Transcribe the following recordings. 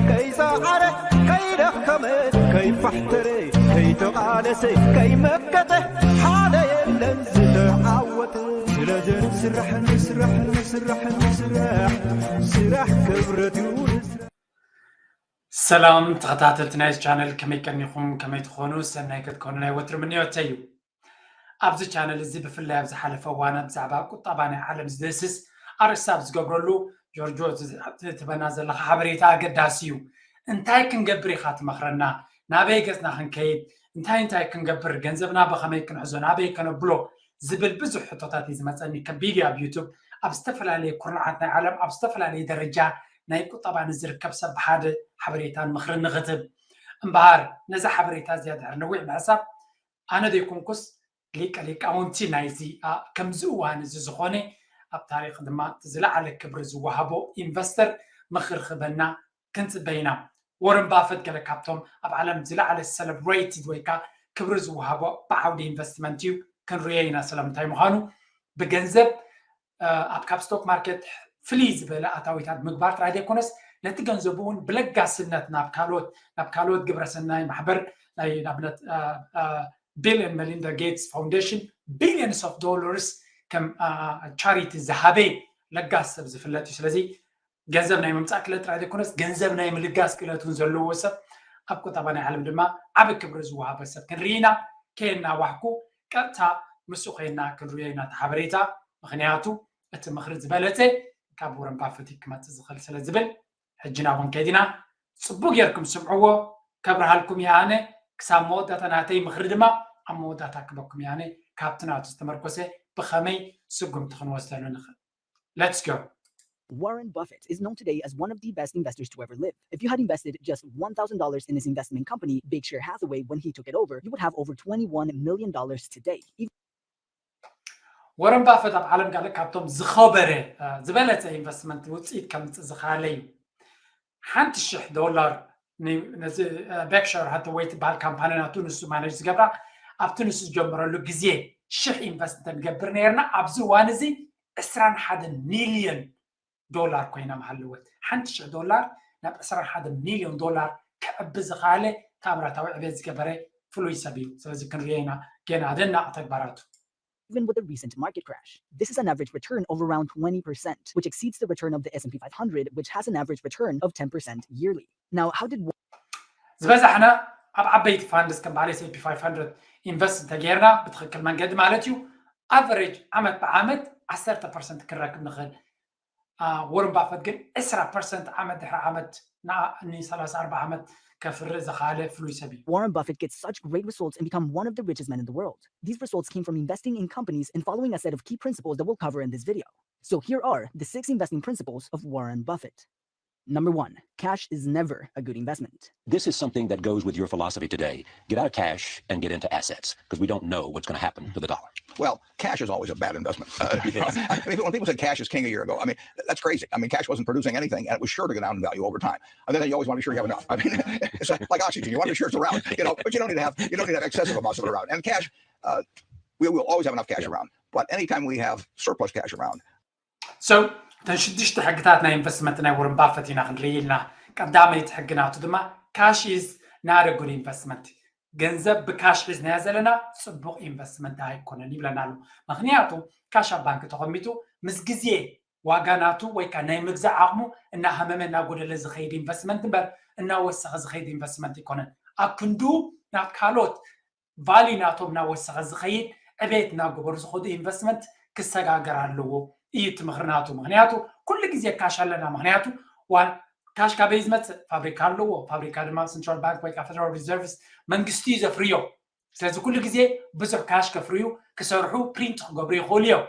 ከይፀዓረ፣ ከይደኸመ፣ ከይፋሕተረ፣ ከይተቓለሰ፣ ከይመከተ፣ ሓደ የለን ዝተዓወተ። ስለዚ ንስራሕ፣ ንስራሕ፣ ንስራሕ፣ ንስራሕ፣ ስራሕ ክብረት እዩ። ሰላም ተኸታተልቲ ናይዚ ቻነል፣ ከመይ ቀኒኹም? ከመይ ትኾኑ? ሰናይ ክትኮኑ ናይ ወትሪ ምንዮተይ እዩ። ኣብዚ ቻነል እዚ ብፍላይ ኣብ ዝሓለፈ እዋናት ብዛዕባ ቁጠባ ናይ ዓለም ዝድህስስ ኣርእስቲ ኣብ ዝገብረሉ፣ ጆርጆ፣ እቲ ትበና ዘለኻ ሓበሬታ ኣገዳሲ እዩ። እንታይ ክንገብር ኢኻ ትመኽረና? ናበይ ገጽና ክንከይድ? እንታይ እንታይ ክንገብር? ገንዘብና ብኸመይ ክንሕዞ? ናበይ ከነብሎ? ዝብል ብዙሕ ሕቶታት እዩ ዝመጸኒ። ከቢድ እዩ። ኣብ ዩቱብ ኣብ ዝተፈላለየ ኩርናዓት ናይ ዓለም ኣብ ዝተፈላለየ ደረጃ ናይ ቁጠባ ንዝርከብ ሰብ ብሓደ ሓበሬታን ምኽርን ንኽትህብ። እምበኣር ነዛ ሓበሬታ እዚኣ ድሕሪ ነዊሕ ምሕሳብ ኣነ ዘይኮንኩስ ሊቀ ሊቃውንቲ ናይዚ ኣ፣ ከምዚ እዋን እዚ ዝኾነ ኣብ ታሪኽ ድማ እቲ ዝለዓለ ክብሪ ዝወሃቦ ኢንቨስተር ምኽሪ ክህበና ክንጽበ ኢና። ወረን ባፈት ገለ ካብቶም ኣብ ዓለም ዝለዓለ ሰለብሬትድ ወይ ከዓ ክብሪ ዝወሃቦ ብዓውዲ ኢንቨስትመንት እዩ። ክንርዮ ኢና ስለምንታይ ምዃኑ ብገንዘብ እ፣ ኣብ ካብ ስቶክ ማርኬት ፍልይ ዝበለ ኣታዊታት ምግባር ጥራይ ዘይኮነስ ነቲ ገንዘቡ እውን ብለጋስነት ናብ ካልኦት ናብ ካልኦት ግብረሰናይ ማሕበር ናይ ንኣብነት ቢል ን መሊንዳ ጌትስ ፋውንዴሽን ቢልዮንስ ኦፍ ዶላርስ ከም ቻሪቲ ዝሃበ ለጋስ ሰብ ዝፍለጥ እዩ። ስለዚ ገንዘብ ናይ ምምፃእ ክለት ጥራይ ዘይኮነስ ገንዘብ ናይ ምልጋስ ክለት እውን ዘለዎ ሰብ ኣብ ቁጠባ ናይ ዓለም ድማ ዓብ ክብሪ ዝወሃበ ሰብ ክንርኢ ኢና። ከየናዋሕኩ ቀጥታ ምስኡ ኮይና ክንሪኦ ኢና እቲ ሓበሬታ። ምክንያቱ እቲ ምክሪ ዝበለፀ ካብ ወረን ባፈት ክመፅእ ዝኽእል ስለ ዝብል ሕጂ ናብኦም ከይድና ፅቡቅ ጌርኩም ስምዕዎ። ከብርሃልኩም እየ ኣነ። ክሳብ መወዳእታ ናተይ ምክሪ ድማ ኣብ መወዳእታ ክበኩም እየ ኣነ። ካብቲ ናቱ ዝተመርኮሰ ብኸመይ ስጉምቲ ክንወስደሉ ንኽእል። Let's go. Warren Buffett is known today as one of the best investors to ever live. If you had invested just one thousand dollars in his investment company, Berkshire Hathaway, when he took it over, you would have over twenty-one million dollars today. ወረን ባፈት ኣብ ዓለም ጋለ ካብቶም ዝኸበረ ዝበለፀ ኢንቨስትመንት ውፅኢት ከምፅእ ዝኸኣለ እዩ። ሓንቲ ሽሕ ዶላር ነዚ ቤክሸር ሃተወይ ትበሃል ካምፓኒ ናቱ ንሱ ማነጅ ዝገብራ ኣብቲ ንሱ ዝጀመረሉ ግዜ ሽሕ ኢንቨስት እንተንገብር ነርና ኣብዚ እዋን እዚ ዕስራን ሓደን ሚልዮን ዶላር ኮይና ምሃለወት። ሓንቲ ሽሕ ዶላር ናብ ዕስራን ሓደን ሚልዮን ዶላር ክዕቢ ዝኸኣለ ታምራታዊ ዕቤት ዝገበረ ፍሉይ ሰብ እዩ። ስለዚ ክንሪኦ ኢና ገና ኣደናቂ ተግባራቱ። Even with a recent market crash. This is an average return of around twenty percent, which exceeds the return of the S and P five hundred, which has an average return of ten percent yearly. Now, how did ዝበዛሕና ኣብ ዓበይቲ ፋንድስ ከም በዓል S and P five hundred ኢንቨስት እንተጌርና ብትኽክል መንገዲ ማለት እዩ ኣቨሬጅ ዓመት ብዓመት ዓሰርተ ፐርሰንት ክንረክብ ንኽእል። ወረን ባፈት ግን ዕስራ ፐርሰንት ዓመት ድሕሪ ዓመት ን ሰላሳ ኣርባዓ ዓመት ከፍርእ ዝኸኣለ ፍሉይ ሰብ እዩ። Warren Buffett gets such great results and become one of the richest men in the world. These results came from investing in companies and following a set of key principles that we'll cover in this video. So here are the six investing principles of Warren Buffett. Number one, cash is never a good investment. This is something that goes with your philosophy today. Get out of cash and get into assets because we don't know what's going to happen to the dollar. Well, cash is always a bad investment. Uh, you know, I mean, when people said cash is king a year ago, I mean, that's crazy. I mean, cash wasn't producing anything, and it was sure to go down in value over time. And then you always want to be sure you have enough. I mean, it's like, like oxygen. You want to be sure it's around, you know, but you don't need to have you don't need to have excessive amounts of it around. And cash, uh, we will always have enough cash around. But anytime we have surplus cash around, So እተን ሽዱሽተ ሕግታት ናይ ኢንቨስትመንት ናይ ወረን ባፈት ኢና ክንርኢ ኢልና። ቀዳመይቲ ሕጊ ናቱ ድማ cash is not a good investment። ገንዘብ ብካሽ ሒዝናዮ ዘለና ፅቡቅ ኢንቨስትመንት ኣይኮነን ይብለና ኣሎ። ምክንያቱ ካሽ ኣብ ባንክ ተቐሚጡ ምስ ግዜ ዋጋ ናቱ ወይ ከዓ ናይ ምግዛእ ዓቕሙ እናሃመመ እናጎደለ ዝኸይድ ኢንቨስትመንት እምበር እናወሰኸ ዝኸይድ ኢንቨስትመንት ኣይኮነን። ኣብ ክንዱ ናብ ካልኦት ቫሊ ናቶም እናወሰኸ ዝኸይድ ዕቤት እናገበሩ ዝኸዱ ኢንቨስትመንት ክሰጋገር ኣለዎ እዩ እቲ ምኽሪ ናቱ። ምክንያቱ ኩሉ ግዜ ካሽ ኣለና። ምክንያቱ ካሽ ካበይ ዝመፅእ ፋብሪካ ኣለዎ። ፋብሪካ ድማ central bank ወይ ከዓ federal reserves መንግስቲ እዩ ዘፍርዮ። ስለዚ ኩሉ ግዜ ብዙሕ ካሽ ከፍርዩ ክሰርሑ ፕሪንት ክገብሩ ይኽእሉ እዮም።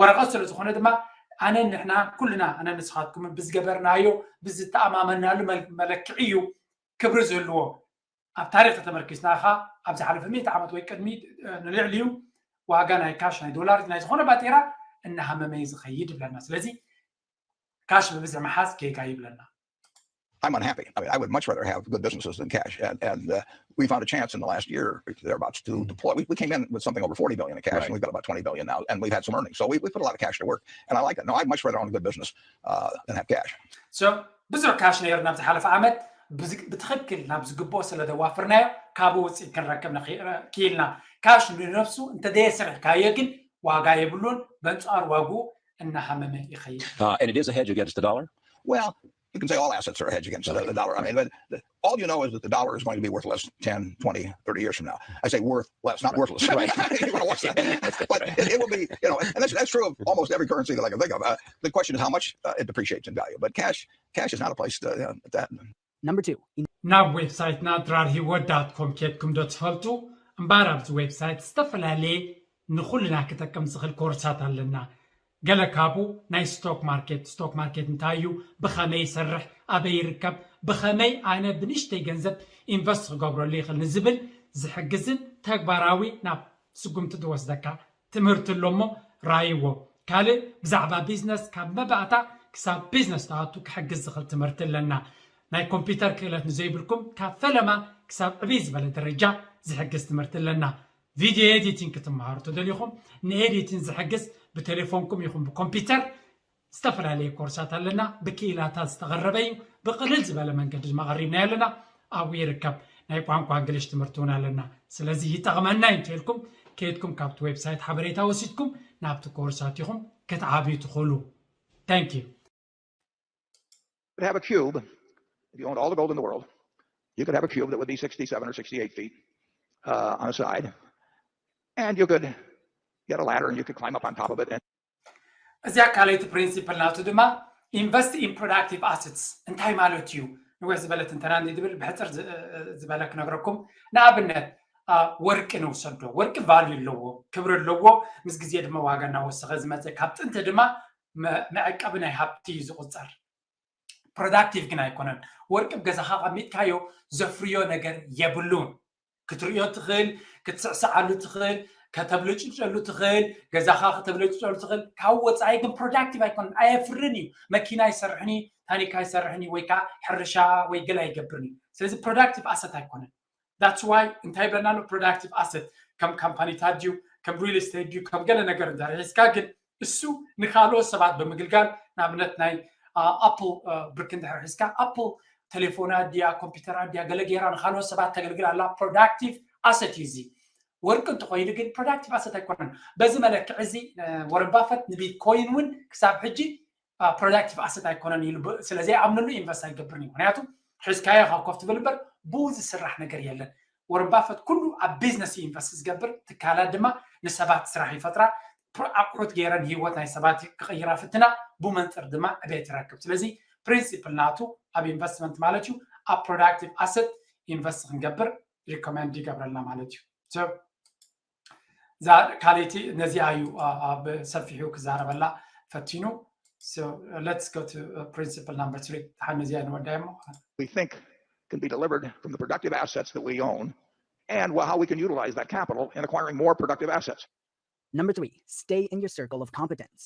ወረቐት ስለ ዝኾነ ድማ ኣነ ንሕና ኩልና ኣነ ንስኻትኩም ብዝገበርናዮ ብዝተኣማመናሉ መለክዒ እዩ ክብሪ ዝህልዎ። ኣብ ታሪክ ተተመርኪስና ኻ ኣብ ዝሓለፈ ሚእቲ ዓመት ወይ ቅድሚ ንልዕሊኡ ዋጋ ናይ ካሽ ናይ ዶላር ናይ ዝኾነ ባጤራ እናሃመመ እዩ ዝኸይድ ይብለና። ስለዚ ካሽ ብብዝሒ ምሓዝ ጌጋ ይብለና። I'm unhappy. I mean, I would much rather have good businesses than cash. And, and uh, we found a chance in the last year thereabouts to deploy. We, we came in with something over forty billion in cash, Right. and we've got about twenty billion now, and we've had some earnings. So we, we put a lot of cash to work, and I like that. No, I'd much rather own a good business uh, than have cash. So ብዙሕ ካሽ ነይሩ ናብ ዝሓለፈ ዓመት ብዝ- ብትኽክል ናብ ዝግብኦ ስለ ዘዋፍርናዮ ካብኡ ውፅኢት ክንረክብ ንኽእል- ክኢልና። ካሽ ንነብሱ እንተዘየስርሕካዮ ግን ዋጋ የብሉን፣ በንፃር ዋግኡ እናሃመመ ይኸይድ። Uh, and it is a hedge against the dollar. Well, you can say all assets are a hedge against the, the dollar. I mean, but the, all you know is that the dollar is going to be worth less ten, twenty, thirty years from now. I say worth less, not worthless. Right. You wanna watch that. But it, it will be, you know, and that's, that's true of almost every currency that I can think of. Uh, the question is how much uh, it depreciates in value. But cash, cash is not a place to, uh, that. Number two, ናብ ዌብሳይትና ድራር ሂወት ዳት ኮም ኬድኩም ዶ ትፈልጡ? እምበኣር ኣብዚ ዌብሳይት ዝተፈላለየ ንኹልና ክጠቅም ዝኽእል ኮርሳት ኣለና። ገለ ካብኡ ናይ ስቶክ ማርኬት፣ ስቶክ ማርኬት እንታይ እዩ፣ ብኸመይ ይሰርሕ፣ ኣበይ ይርከብ፣ ብኸመይ ኣነ ብንእሽተይ ገንዘብ ኢንቨስት ክገብረሉ ይኽእል ንዝብል ዝሕግዝን ተግባራዊ ናብ ስጉምቲ ዝወስደካ ትምህርቲ ኣሎ እሞ ራይዎ። ካልእ ብዛዕባ ቢዝነስ ካብ መባእታ ክሳብ ቢዝነስ ትኣቱ ክሕግዝ ዝኽእል ትምህርቲ ኣለና። ናይ ኮምፒውተር ክእለት ንዘይብልኩም ካብ ፈለማ ክሳብ ዕብይ ዝበለ ደረጃ ዝሕግዝ ትምህርቲ ኣለና። ቪድዮ ኤዲቲንግ ክትመሃሩ ተደሊኹም ንኤዲቲንግ ዝሕግዝ ብቴሌፎንኩም ይኹን ብኮምፒውተር ዝተፈላለየ ኮርሳት ኣለና። ብክኢላታት ዝተቐረበ እዩ። ብቕልል ዝበለ መንገዲ ድማ ቀሪብናዮ ኣለና። ኣብኡ ይርከብ። ናይ ቋንቋ እንግሊሽ ትምህርቲ እውን ኣለና። ስለዚ ይጠቕመና እዩ እንተልኩም ከይድኩም ካብቲ ዌብሳይት ሓበሬታ ወሲድኩም ናብቲ ኮርሳት ኢኹም ክትዓብዩ ትኽእሉ። Thank you. Could have a cube. If you owned all the gold in the world, you could have a cube that would be sixty-seven or sixty-eight feet uh, on the side. And you could get a ladder and you could climb up on top of it. And እዚኣ ካልኣይቲ ፕሪንሲፕል ናቱ ድማ ኢንቨስት ኢን ፕሮዳክቲቭ ኣሰትስ እንታይ ማለት እዩ? ንወይ ዝበለት እንተና ዝብል ብሕፅር ዝበለ ክነግረኩም። ንኣብነት ወርቂ ንውሰዶ። ወርቂ ቫልዩ ኣለዎ፣ ክብሪ ኣለዎ። ምስ ግዜ ድማ ዋጋ እናወሰኸ ዝመፀ ካብ ጥንቲ ድማ መዐቀቢ ናይ ሃብቲ እዩ ዝቁፀር። ፕሮዳክቲቭ ግን ኣይኮነን። ወርቂ ኣብ ገዛኻ ቀሚጥካዮ ዘፍርዮ ነገር የብሉን። ክትርእዮ ትኽእል፣ ክትስዕስዓሉ ትኽእል፣ ከተብለጭልጨሉ ትኽእል፣ ገዛኻ ከተብለጭልጨሉ ትኽእል። ካብ ወፃኢ ግን ፕሮዳክቲቭ ኣይኮነን፣ ኣየፍርን እዩ። መኪና ኣይሰርሕን እዩ፣ ታኒካ ኣይሰርሕን እዩ፣ ወይ ከዓ ሕርሻ ወይ ገለ ኣይገብርን እዩ። ስለዚ ፕሮዳክቲቭ ኣሰት ኣይኮነን። That's why እንታይ ይብለና ኣሎ? ፕሮዳክቲቭ ኣሰት ከም ካምፓኒታት ድዩ፣ ከም ሪል ስቴት ድዩ፣ ከም ገለ ነገር እንተርሒዝካ ግን እሱ ንካልኦት ሰባት ብምግልጋል ንኣብነት ናይ ኣፕል ብርክ እንድሕር ሒዝካ ኣፕል ቴሌፎና ድያ ኮምፒውተራ ድያ ገለ ገይራ ንካልኦት ሰባት ተገልግል ኣላ። ፕሮዳክቲቭ ኣሰት እዩ እዚ። ወርቂ እንተኮይኑ ግን ፕሮዳክቲቭ ኣሰት ኣይኮነን። በዚ መለክዕ እዚ ወረን ባፈት ንቢትኮይን እውን ክሳብ ሕጂ ፕሮዳክቲቭ ኣሰት ኣይኮነን ኢሉ ስለዘይኣምነሉ ኢንቨስት ኣይገብርን እዩ። ምክንያቱ ሒዝካዮ ካብ ኮፍ ትብል እምበር ብኡ ዝስራሕ ነገር የለን። ወረን ባፈት ኩሉ ኣብ ቢዝነስ ኢንቨስት ዝገብር፣ ትካላት ድማ ንሰባት ስራሕ ይፈጥራ፣ ኣቑሑት ገይረን ህይወት ናይ ሰባት ክቕይራ ፍትና፣ ብመንፅር ድማ ዕቤት ይረክብ። ስለዚ ፕሪንሲፕል ናቱ ኣብ ኢንቨስትመንት ማለት እዩ ኣብ ፕሮዳክቲቭ ኣሰት ኢንቨስት ክንገብር ሪኮመንድ ይገብረልና ማለት እዩ። ካልይቲ ነዚኣ እዩ ብሰፊሑ ክዛረበላ ፈቲኑ። Let's go to principle number three. ሓን ነዚኣ ንወዳይ እሞ we think can be delivered from the productive assets that we own and how we can utilize that capital in acquiring more productive assets. Number three, stay in your circle of competence.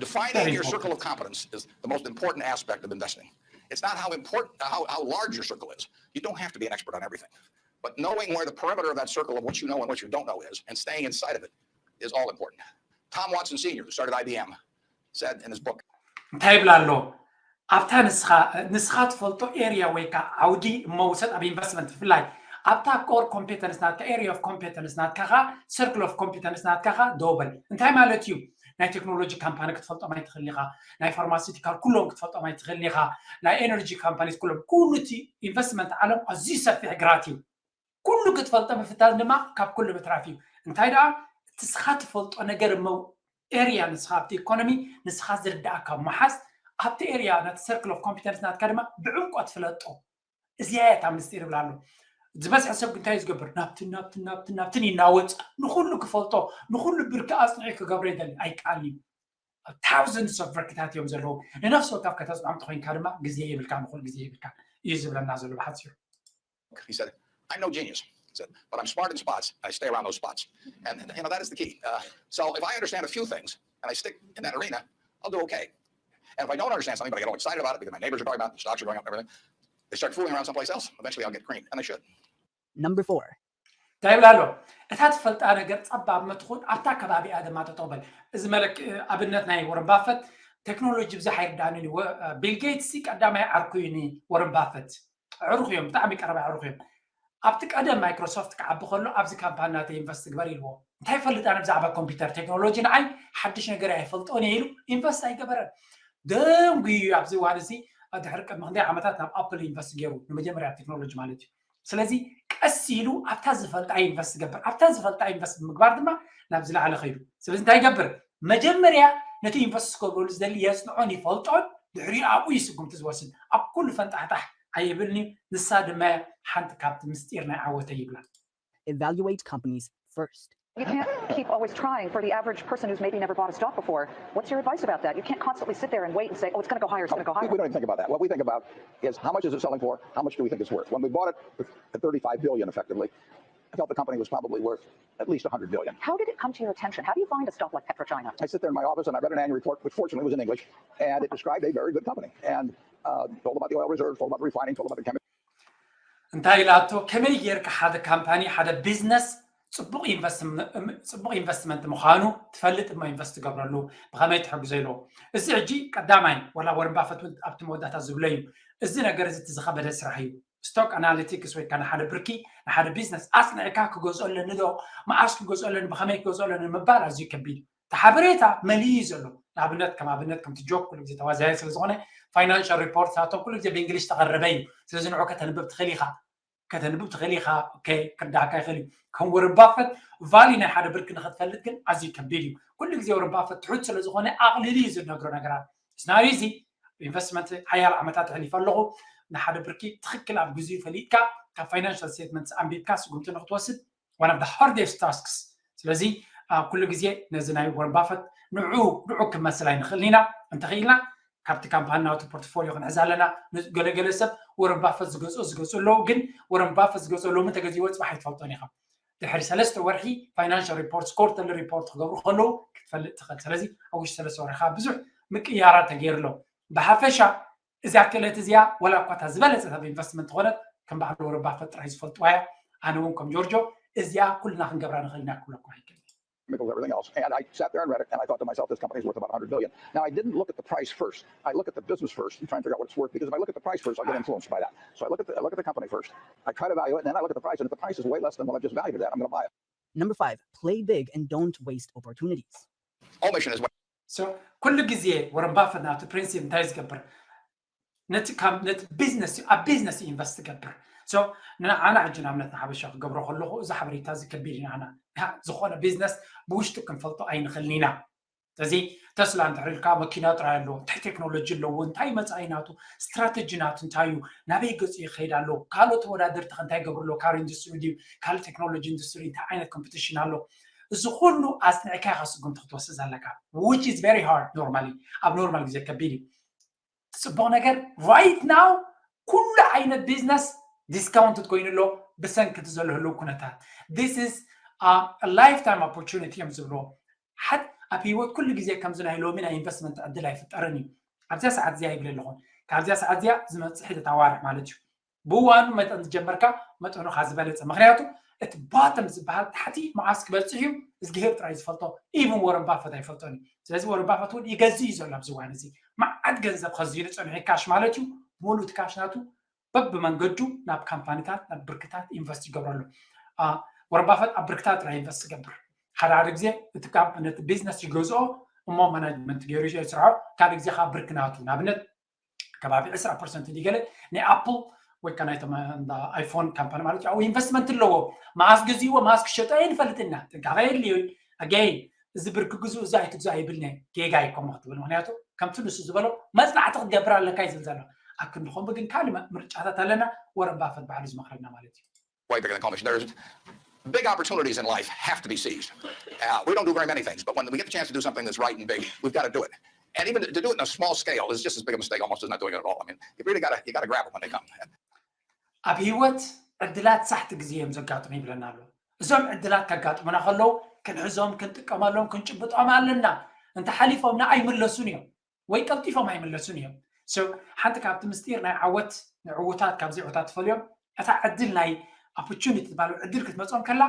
Defining your circle of competence is the most important aspect of investing. It's not how important, how, how large your circle is. You don't have to be an expert on everything. But knowing where the perimeter of that circle of what you know and what you don't know is and staying inside of it is all important. Tom Watson Senior, who started I B M, said in his book, እንታይ ይብላ ኣሎ? ኣብታ ንስኻ ትፈልጦ ኤርያ ወይ ከዓ ዓውዲ እሞ ውሰድ ኣብ ኢንቨስትመንት ብፍላይ ኣብታ core competence ናትካ area of competence ናትካ ከዓ circle of competence ናትካ ከዓ ደውበል። እንታይ ማለት እዩ? ናይ ቴክኖሎጂ ካምፓኒ ክትፈልጦም ኣይትኽእልን ኢኻ። ናይ ፋርማሲቲካል ኩሎም ክትፈልጦም ኣይትኽእልን ኢኻ። ናይ ኤነርጂ ካምፓኒስ ኩሎም ኩሉ እቲ ኢንቨስትመንት ዓለም ኣዝዩ ሰፊሕ ግራት እዩ። ኩሉ ክትፈልጦ ምፍታን ድማ ካብ ኩሉ ምትራፍ እዩ። እንታይ ደኣ እቲ ንስኻ ትፈልጦ ነገር እሞ ኤርያ ንስኻ ኣብቲ ኢኮኖሚ ንስኻ ዝርዳእካ ምሓዝ ኣብቲ ኤርያ ነቲ circle of competence ናትካ ድማ ብዕምቆት ፍለጦ። እዚኣ እያ እታ ምስጢር ይብል ኣሎ። ዝበዝሐ ሰብ እንታይ እዩ ዝገብር? ናብትን ናብትን ናብትን ናብትን ይናወፅ። ንኩሉ ክፈልጦ ንኩሉ ብርኪ ኣፅኒዑ ክገብሮ ይደሊ ኣይከኣልን እዩ። Thousands of ብርክታት እዮም ዘለዉ። ንነፍሲ ወከፍ ከተፅንዖም ተኮይንካ ድማ ግዜ የብልካ፣ ንኩሉ ግዜ የብልካ እዩ ዝብለና ዘሎ ብሓፂሩ። He said, I'm no genius. He said, but I'm smart in spots. I stay around those spots. And, you know, that is the key. Uh, so if I understand a few things and I stick in that arena, I'll do okay. And if I don't understand something, but I get all excited about it because my neighbors are talking about it, the stocks are going up, everything, they start fooling around someplace else. Eventually, I'll get creamed, and they should. Number four. እንታይ ይብላ ኣሎ? እታ ትፈልጣ ነገር ጸባብ መትኹን ኣብታ ከባቢኣ ድማ ተጠቕበል። እዚ መለክ ኣብነት ናይ ወረን ባፈት ቴክኖሎጂ ብዙሕ ኣይርዳንን እዩ። ቢል ጌትስ ቀዳማይ ዓርኩ እዩ። ወረን ባፈት ኣዕሩኽ እዮም፣ ብጣዕሚ ቀረባ ኣዕሩኽ እዮም። ኣብቲ ቀደም ማይክሮሶፍት ክዓቢ ከሎ ኣብዚ ካምፓኒ ናተይ ኢንቨስት ግበር ኢልዎ። እንታይ ይፈልጥ ኣነ ብዛዕባ ኮምፒውተር ቴክኖሎጂ? ንዓይ ሓድሽ ነገር ኣይፈልጦን እየ ኢሉ ኢንቨስት ኣይገበረን። ደንጉዩ ኣብዚ እዋን እዚ ድሕሪ ቅድሚ ክንደይ ዓመታት ናብ ኣፕል ኢንቨስት ገይሩ፣ ንመጀመርያ ቴክኖሎጂ ማለት እዩ። ስለዚ ቀስ ኢሉ ኣብታ ዝፈልጣ ኢንቨስት ገብር። ኣብታ ዝፈልጣ ኢንቨስት ብምግባር ድማ ናብ ዝለዓለ ከይዱ። ስለዚ እንታይ ይገብር? መጀመርያ ነቲ ኢንቨስት ክገብረሉ ዝደሊ የፅንዖን ይፈልጦን፣ ድሕሪኡ ኣብኡ እዩ ስጉምቲ ዝወስድ። ኣብ ኩሉ ፈንጣሕጣሕ ኣይብልኒ። ንሳ ድማ ሓንቲ ካብቲ ምስጢር ናይ ዓወተይ ይብላ። Evaluate companies first. You can't keep always trying for the average person who's maybe never bought a stock before. What's your advice about that? You can't constantly sit there and wait and say, oh, it's going to go higher, it's going to go We, higher. We don't even think about that. What we think about is how much is it selling for? How much do we think it's worth? When we bought it at thirty-five billion effectively, I felt the company was probably worth at least a hundred billion. How did it come to your attention? How do you find a stock like PetroChina? I sit there in my office and I read an annual report, which fortunately was in English, and it described a very good company and uh, told about the oil reserves, told about the refining, told about the chemistry. እንታይ ኢላቶ? ከመይ ጌርካ ሓደ ካምፓኒ፣ ሓደ ቢዝነስ ጽቡቕ ኢንቨስትመንት ምዃኑ ትፈልጥ እሞ ኢንቨስት ትገብረሉ ብኸመይ ትሕግዞ ኢልዎ። እዚ ሕጂ ቀዳማይ ዋላ ወረን ባፈት እውን ኣብቲ መወዳእታ ዝብሎ እዩ። እዚ ነገር እዚ እቲ ዝኸበደ ስራሕ እዩ። ስቶክ ኣናሊቲክስ ወይ ከዓ ንሓደ ብርኪ ንሓደ ቢዝነስ ኣጽኒዕካ ክገዝኦ ኣለኒ ዶ፣ መዓስ ክገዝኦ ኣለኒ፣ ብኸመይ ክገዝኦ ኣለኒ ምባል ኣዝዩ ከቢድ እዩ። እቲ ሓበሬታ መሊኡ እዩ ዘሎ። ንኣብነት ከም ኣብነት ከምቲ ጆክ ኩሉ ግዜ ተዋዛያይ ስለ ዝኾነ ፋይናንሻል ሪፖርት ናቶም ኩሉ ግዜ ብእንግሊሽ ዝተቐረበ እዩ። ስለዚ ንዑ ከተንብብ ትኽእል ኢኻ። ከተንብብ ትኽእል ኢኻ። ኦኬ፣ ክርዳእካ ይኽእል እዩ። ከም ወረን ባፈት ቫሊ ናይ ሓደ ብርኪ ንክትፈልጥ ግን ኣዝዩ ከቢድ እዩ። ኩሉ ግዜ ወረን ባፈት ትሑት ስለ ዝኾነ ኣቕሊሉ እዩ ዝነግሮ ነገራት። ስናሪ እዚ ኢንቨስትመንት ሓያል ዓመታት ኣሕሊፈ ኣለኹ። ንሓደ ብርኪ ትኽክል ኣብ ግዜኡ ፈሊጥካ ካብ ፋይናንሻል ስቴትመንትስ ኣንቢብካ ስጉምቲ ንክትወስድ one of the hardest tasks። ስለዚ ኣብ ኩሉ ግዜ ነዚ ናይ ወረን ባፈት ንዑ ንዑ ክመስል ኣይንኽእልን ኢና። እንተኽኢልና ካብቲ ካምፓኒ ናቱ ፖርትፎሊዮ ክንሕዝ ኣለና። ገለገለ ሰብ ወረን ባፈት ዝገዝኦ ዝገዝኡ ኣለዉ፣ ግን ወረን ባፈት ዝገዝኦ ሎሚ ተገዚዎ ፅባሕ ኣይትፈልጦን ኢኻ። ድሕሪ ሰለስተ ወርሒ ፋይናንሻል ሪፖርትስ ኮርተርሊ ሪፖርት ክገብሩ ከለዉ ክትፈልጥ ትኽእል። ስለዚ ኣብ ውሽጢ ሰለስተ ወርሒ ከዓ ብዙሕ ምቅያራ ተገይሩ ኣሎ። ብሓፈሻ እዚኣ ክእለት እዚኣ ዋላ እኳ እታ ዝበለፀት ኣብ ኢንቨስትመንት ዝኾነት ከም በዓል ወረን ባፈት ጥራይ ዝፈልጥዋ እያ። ኣነ እውን ከም ጆርጆ እዚኣ ኩልና ክንገብራ ንኽእል ኢና ክብለኩም ኣይክእልን። Chemicals, everything else. And I sat there and read it, and I thought to myself, this company's worth about a hundred billion. Now, I didn't look at the price first. I look at the business first and try and figure out what it's worth, because if I look at the price first, I'll get influenced by that. So I look at the, I look at the company first. I try to value it, and then I look at the price. And if the price is way less than what I just valued it at, I'm going to buy it. Number five, play big and don't waste opportunities. Omission is what So ኩሉ ግዜ ወረን ባፈት ናብቲ ፕሪንሲፕ እንታይ ዝገብር? ነቲ ካብ ነቲ ቢዝነስ እዩ፣ ኣብ ቢዝነስ እዩ ኢንቨስት ትገብር። So ንዓና ሕጂ ንኣብነት ንሓበሻ ክገብሮ ከለኹ እዚ ሓበሬታ እዚ ከቢድ እዩ ንዓና። ዝኾነ ቢዝነስ ብውሽጡ ክንፈልጦ ኣይንኽእልን ኢና። ስለዚ ተስላ እንድሕር ኢልካ መኪና ጥራይ ኣለዎ፣ እንታይ ቴክኖሎጂ ኣለዎ፣ እንታይ መፃኢ ናቱ፣ ስትራተጂ ናቱ እንታይ እዩ፣ ናበይ ገፁ ይኸይድ ኣሎ፣ ካልኦት ተወዳደርቲ ከ እንታይ ይገብሩ ኣለዎ፣ ካር ኢንዱስትሪ ድዩ ካልእ ቴክኖሎጂ ኢንዱስትሪ እንታይ ዓይነት ኮምፒቲሽን ኣሎ፣ እዚ ኩሉ ኣፅኒዕካ ኢኻ ስጉምቲ ክትወስድ ዘለካ። Which is very hard normally፣ ኣብ ኖርማል ግዜ ከቢድ እዩ። ፅቡቕ ነገር right now ኩሉ ዓይነት ቢዝነስ ዲስካውንትድ ኮይኑ ኣሎ ብሰንኪ እቲ ዘሎ ህልው ኩነታት። This is a lifetime opportunity እዮም ዝብልዎ። ሓድ ኣብ ህይወት ኩሉ ግዜ ከምዚ ናይ ሎሚ ናይ ኢንቨስትመንት ዕድል ኣይፍጠርን እዩ። ኣብዚያ ሰዓት እዚኣ ይብል ኣለኹን፣ ካብዚያ ሰዓት እዚኣ ዝመፅእ ሒደት ኣዋርሕ ማለት እዩ። ብእዋኑ መጠን ዝጀመርካ መጠኑ ካብ ዝበለፀ፣ ምክንያቱ እቲ ባተም ዝበሃል ታሕቲ መዓስ ክበፅሕ እዩ እዝግሄር ጥራይ ዝፈልጦ። ኢቭን ወረን ባፈት ኣይፈልጦን እዩ። ስለዚ ወረን ባፈት እውን ይገዝእ እዩ ዘሎ ኣብዚ እዋን እዚ መዓት ገንዘብ ከዚኑ ፀኒሑ ካሽ ማለት እዩ። ሙሉ እቲ ካሽ ናቱ በብመንገዱ ናብ ካምፓኒታት ናብ ብርክታት ኢንቨስት ይገብረሉ። ወረን ባፈት ኣብ ብርክታት ጥራይ ኢንቨስት ይገብር። ሓደ ሓደ ግዜ እቲ ነቲ ቢዝነስ ይገዝኦ እሞ ማናጅመንት ገይሩ የስርሖ። ካልእ ግዜ ከዓ ብርክ ናቱ ንኣብነት ከባቢ ዕስራ ፐርሰንት ድዩ ገለ ናይ ኣፕል ወይ ከዓ ናይቶም እንዳ ኣይፎን ካምፓኒ ማለት እዩ። ኣብኡ ኢንቨስትመንት ኣለዎ። መዓስ ገዚእዎ መዓስ ክሸጦ ኣይንፈልጥና። ጥንቃቐ የድልዮ እዩ። ኣገይን እዚ ብርኪ ግዝኡ እዚ ኣይትግዝኡ ኣይብልኒ። ጌጋ እዩ ከምኡ ክትብል። ምክንያቱ ከምቲ ንሱ ዝበሎ መፅናዕቲ ክትገብር ኣለካ እዩ ዝብል ዘሎ። ኣብ ክንዲ ከምኡ ግን ካልእ ምርጫታት ኣለና። ወረን ባፈት ባዕሉ ዝመክረና ማለት እዩ። Way bigger than Comish. There's big opportunities in life have to be seized. Uh, we don't do very many things, but when we get the chance to do something that's right and big, we've got to do it. And even to do it in a small scale is just as big a mistake almost as not doing it at all. I mean, you really got to you got to grab them when they come. ኣብ ህይወት ዕድላት ሳሕቲ ግዜ እዮም ዘጋጥሙ ይብለና ኣሎ። እዞም ዕድላት ከጋጥሙና ከለዉ ክንሕዞም፣ ክንጥቀመሎም፣ ክንጭብጦም ኣለና። እንተሓሊፎምና ኣይምለሱን እዮም። ወይ ቀልጢፎም ኣይምለሱን እዮም። So ሓንቲ ካብቲ ምስጢር ናይ ዓወት ንዕውታት ካብ ዘይዕውታት ትፈልዮም እታ ዕድል ናይ opportunity ትባል ዕድል ክትመጾም ከላ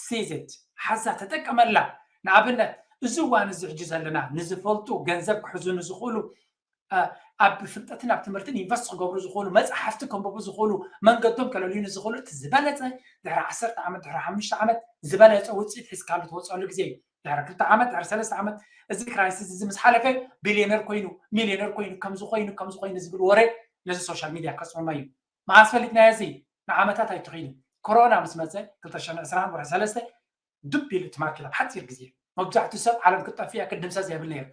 seize it ሓዛ ተጠቀመላ። ንኣብነት እዚ እዋን እዚ ሕጂ ዘለና ንዝፈልጡ ገንዘብ ክሕዙ ንዝኽእሉ ኣብ ፍልጠትን ኣብ ትምህርትን ኢንቨስት ክገብሩ ዝኽእሉ መፅሓፍቲ ከንብቡ ዝኽእሉ መንገዶም ከለልዩ ንዝኽእሉ እቲ ዝበለፀ ድሕሪ ዓሰርተ ዓመት ድሕሪ ሓሙሽተ ዓመት ዝበለፀ ውፅኢት ሒዝካሉ ትወፅኣሉ ግዜ እዩ። ድሕሪ ክልተ ዓመት ድሕሪ ሰለስተ ዓመት እዚ ክራይሲስ እዚ ምስ ሓለፈ ቢልዮነር ኮይኑ ሚልዮነር ኮይኑ ከምዚ ኮይኑ ከምዚ ኮይኑ ዝብል ወረ ነዚ ሶሻል ሚድያ ከፅመማ እዩ። መዓስ ፈሊጥናዮ እዚ ንዓመታት ኣይትኽኢሉ። ኮሮና ምስ መፀ ክልተ ሽሕን ዕስራን ወርሒ ሰለስተ ዱብ ኢሉ እቲ ማርኬት ኣብ ሓፂር ግዜ መብዛሕትኡ ሰብ ዓለም ክትጠፍእ እያ ክድምሰስ የብል ነይሩ።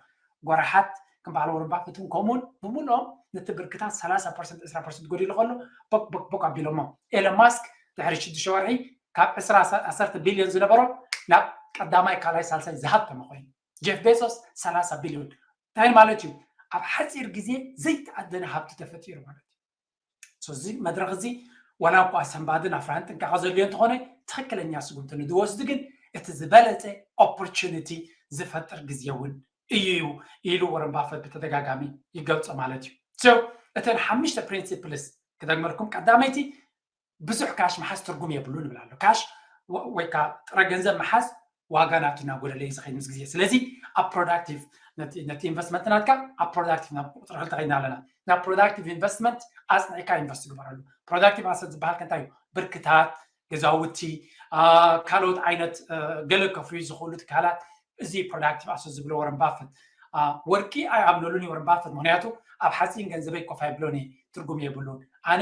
ጎራሓት ከም በዓል ወረን ባፈት እውን ከምኡውን ብምልኦም ነቲ ብርክታት ሰላሳ ፐርሰንት ዕስራ ፐርሰንት ጎዲሉ ከሎ ቦክ ቦክ ቦክ ኣቢሎሞ። ኤለን ማስክ ድሕሪ ሽዱሽተ ወርሒ ካብ ዕስራ ዓሰርተ ቢልዮን ዝነበሮ ናብ ቀዳማይ ካልኣይ ሳልሳይ ዝሃብተመ ኮይኑ ጀፍ ቤሶስ ሰላሳ ቢልዮን እንታይ ማለት እዩ? ኣብ ሓፂር ግዜ ዘይተኣደነ ሃብቲ ተፈጢሩ ማለት እዩ። እዚ መድረክ እዚ ዋላ እኳ ሰንባድን ኣፍራህን ጥንቃቐ ዘድልዮ እንተኾነ ትኽክለኛ ስጉምቲ ንዝወስዱ ግን እቲ ዝበለፀ ኦፖርቹኒቲ ዝፈጥር ግዜ እውን እዩ ኢሉ ወረን ባፈት ብተደጋጋሚ ይገልፆ ማለት እዩ። እተን ሓሙሽተ ፕሪንሲፕልስ ክደግመልኩም፣ ቀዳመይቲ ብዙሕ ካሽ ምሓዝ ትርጉም የብሉን ንብል ኣሎ። ካሽ ወይ ከዓ ጥረ ገንዘብ ምሓዝ ዋጋ ናቱ እናጎደለ እዩ ዝኸይድ ምስ ግዜ። ስለዚ ኣብ ፕሮዳክቲቭ ነቲ ኢንቨስትመንት ናትካ ኣብ ፕሮዳክቲቭ ናብ ቁፅሪ ክልተ ከይድና ኣለና። ናብ ፕሮዳክቲቭ ኢንቨስትመንት ኣፅኒዕካ ኢንቨስት ግበረሉ። ፕሮዳክቲቭ ኣሰት ዝበሃል ከ እንታይ እዩ? ብርክታት፣ ገዛውቲ፣ ካልኦት ዓይነት ገለ ከፍርዩ ዝኽእሉ ትካላት። እዚ ፕሮዳክቲቭ ኣሰት ዝብሎ ወረን ባፈት ወርቂ ኣይኣምነሉን እዩ ወረን ባፈት። ምክንያቱ ኣብ ሓፂን ገንዘበይ ኮፍ ኣይብሎን እየ፣ ትርጉም የብሉን። ኣነ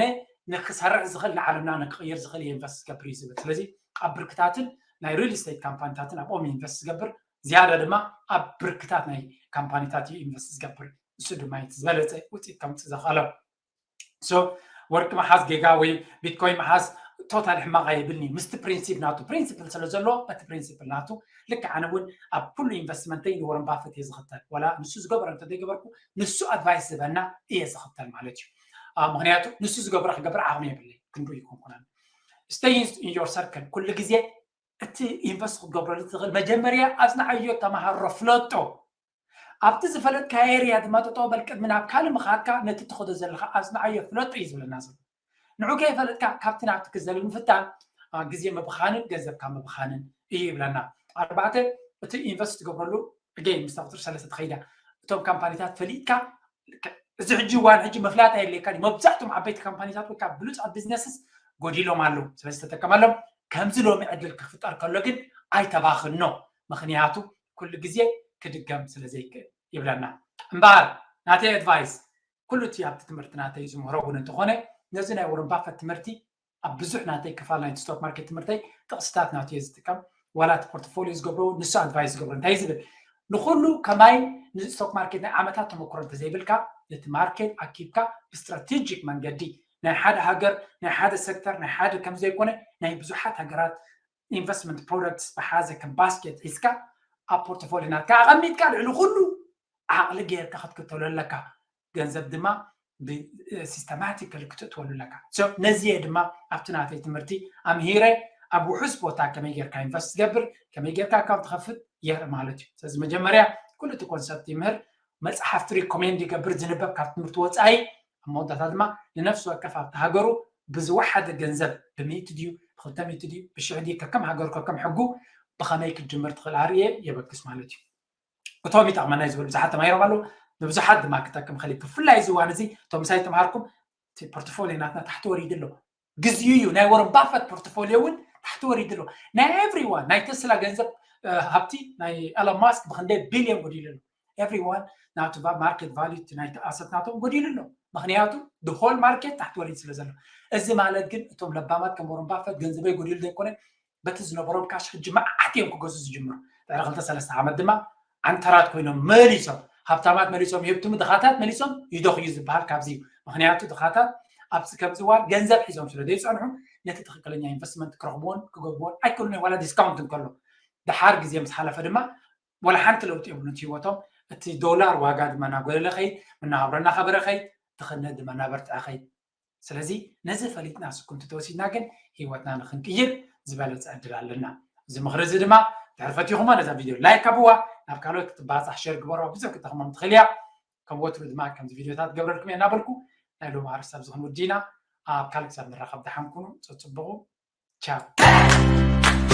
ንክሰርሕ ዝኽእል ንዓለምና ንክቕይር ዝኽእል እየ ኢንቨስት ዝገብር እዩ ዝብል። ስለዚ ኣብ ብርክታትን ናይ ሪል ስቴት ካምፓኒታትን ኣብኦም ኢንቨስት ዝገብር፣ ዝያዳ ድማ ኣብ ብርክታት ናይ ካምፓኒታት እዩ ኢንቨስት ዝገብር። ንሱ ድማ እቲ ዝበለፀ ውፅኢት ከምፅእ ዘኽኣሎ። ሶ ወርቂ መሓዝ ጌጋ ወይ ቢትኮይን መሓዝ ቶታሊ ሕማቕ ኣይብልኒ ምስቲ ፕሪንሲፕ ናቱ። ፕሪንሲፕል ስለ ዘሎ በቲ ፕሪንሲፕል ናቱ ልክዕ ኣነ እውን ኣብ ኩሉ ኢንቨስትመንተይ ንወረን ባፈት እየ ዝኽተል። ዋላ ንሱ ዝገበረ እንተዘይገበርኩ ንሱ ኣድቫይስ ዝህበና እየ ዝኽተል ማለት እዩ። ምክንያቱ ንሱ ዝገብሮ ክገብር ዓቕሚ የብለይ፣ ክንዱ ይኮንኩናን። Stay in your circle። ኩሉ ግዜ እቲ ኢንቨስት ክትገብረሉ ትኽእል መጀመርያ ኣፅንዓዮ፣ ተመሃሮ፣ ፍለጦ። ኣብቲ ዝፈለጥካ ኤርያ ድማ ጠጠው በል፣ ቅድሚ ናብ ካልእ ምኻድካ ነቲ ትኸዶ ዘለኻ ኣፅንዓዮ፣ ፍለጦ እዩ ዝብለና ዘሎ። ንዑ ከይፈለጥካ ካብቲ ናብቲ ክዘልል ምፍታን ግዜ ምብኻንን ገንዘብካ ምብኻንን እዩ ይብለና። ኣርባዕተ፣ እቲ ኢንቨስት ትገብረሉ ገይ ምስ ቁፅሪ ሰለስተ ትኸይዳ። እቶም ካምፓኒታት ፈሊጥካ እዚ ሕጂ እዋን ሕጂ ምፍላጥ ኣየድልየካን እዩ። መብዛሕትኦም ዓበይቲ ካምፓኒታት ወይ ከዓ ብሉፃት ቢዝነስስ ጎዲሎም ኣለዉ። ስለዚ ተጠቀመሎም። ከምዚ ሎሚ ዕድል ክፍጠር ከሎ ግን ኣይተባኽኖ፣ ምክንያቱ ኩሉ ግዜ ክድገም ስለ ዘይክእል ይብለና። እምበኣር ናተይ ኣድቫይስ ኩሉ እቲ ኣብቲ ትምህርቲ ናተይ ዝምህሮ እውን እንተኾነ ነዚ ናይ ወረን ባፈት ትምህርቲ ኣብ ብዙሕ ናተይ ክፋል ናይቲ ስቶክ ማርኬት ትምህርተይ ጥቕስታት ናቱ እየ ዝጥቀም። ዋላ እቲ ፖርትፎሊዮ ዝገብሮ ንሱ ኣድቫይስ ዝገብሮ እንታይ ዝብል ንኩሉ ከማይ ንስቶክ ማርኬት ናይ ዓመታት ተመክሮ እንተዘይብልካ ነቲ ማርኬት ኣኪብካ ብስትራቴጂክ መንገዲ ናይ ሓደ ሃገር ናይ ሓደ ሴክተር ናይ ሓደ ከም ዘይኮነ ናይ ብዙሓት ሃገራት ኢንቨስትመንት ፕሮዳክትስ ብሓዘ ከም ባስኬት ሒዝካ ኣብ ፖርትፎሊዮ ናትካ ኣቐሚጥካ ልዕሊ ኩሉ ዓቕሊ ጌርካ ክትክተሎ ኣለካ። ገንዘብ ድማ ብሲስተማቲካሊ ክትእትወሉ ኣለካ። ነዚ እየ ድማ ኣብቲ ናተይ ትምህርቲ ኣምሂረ ኣብ ውሑስ ቦታ ከመይ ጌርካ ኢንቨስት ዝገብር ከመይ ጌርካ ኣካውንት ትኸፍት የርኢ ማለት እዩ። ስለዚ መጀመርያ ኩሉ እቲ ኮንሰፕት ይምህር፣ መፅሓፍቲ ሪኮሜንድ ይገብር ዝንበብ ካብ ትምህርቲ ወፃኢ። ኣብ መወዳእታ ድማ ንነፍሲ ወከፍ ኣብቲ ሃገሩ ብዝወሓደ ገንዘብ ብሚእቲ ድዩ ብክልተ ሚእቲ ድዩ ብሽሕ ድዩ ከከም ሃገሩ ከከም ሕጉ ብኸመይ ክትጅምር ትኽእል ኣርእየ የበግስ ማለት እዩ። እቶም ይጠቕመና እዩ ዝበሉ ብዙሓት ተማሂሮም ኣለዉ። ንብዙሓት ድማ ክጠቅም ኽእል እዩ። ብፍላይ እዚ እዋን እዚ እቶም ምሳይ ተምሃርኩም እቲ ፖርትፎሊዮ ናትና ታሕቲ ወሪዱ ኣሎ። ግዜኡ እዩ። ናይ ወረን ባፈት ፖርትፎሊዮ እውን ታሕቲ ወሪዱ ኣሎ። ናይ ኤቭሪዋን ናይ ተስላ ገንዘብ ሃብቲ ናይ ኤሎን ማስክ ብክንደይ ቢልዮን ጎዲሉ ኣሎ። ኤቭሪዋን ናቱ ማርኬት ቫሉ ናይ ኣሰት ናቶም ጎዲሉ ኣሎ። ምክንያቱ ሆል ማርኬት ታሕቲ ወሪዱ ስለ ዘሎ። እዚ ማለት ግን እቶም ለባማት ከም ወረን ባፈት ገንዘበይ ጎዲሉ ዘይኮነ በቲ ዝነበሮም ካሽ ሕጂ መዓት እዮም ክገዝኡ ዝጅምሩ። ድሕሪ ክልተ ሰለስተ ዓመት ድማ ዓንተራት ኮይኖም መሊሶም ሃብታማት መሊሶም ይህብትሙ፣ ድኻታት መሊሶም ይደኽዩ ዝበሃል ካብዚ እዩ። ምክንያቱ ድኻታት ኣብዚ ከምዚ እዋን ገንዘብ ሒዞም ስለ ዘይፀንሑ ነቲ ትኽክለኛ ኢንቨስትመንት ክረኽብዎን ክገብርዎን ኣይክእሉን እዮም። ዋላ ዲስካውንት እንከሎ ድሓር ግዜ ምስ ሓለፈ ድማ ዋላ ሓንቲ ለውጢ የብሉን እቲ ህይወቶም። እቲ ዶላር ዋጋ ድማ እናጎደለ ኸይድ፣ መነባብሮ እናኸበረ ኸይድ፣ ድኽነት ድማ እናበርትዐ ኸይድ። ስለዚ ነዚ ፈሊጥና ስኩምቲ ተወሲድና ግን ህይወትና ንክንቅይር ዝበለፀ ዕድል ኣለና። እዚ ምኽሪ እዚ ድማ ድሕሪ ፈቲኹሞ ነዛ ቪድዮ ላይክ ኣብዋ፣ ናብ ካልኦት ክትባፃሕ ሸር ግበሮ፣ ብዙሕ ክጠቕሞም ትኽእል እያ። ከም ወትሩ ድማ ከምዚ ቪድዮታት ገብረልኩም እየ እናበልኩ ናይ ሎም ኣርስታት ዝኽን ውዲና ኣብ ካልእ ክሳብ ንራኸብ ደሓን ኩኑ። ፀፅብቑ። ቻው።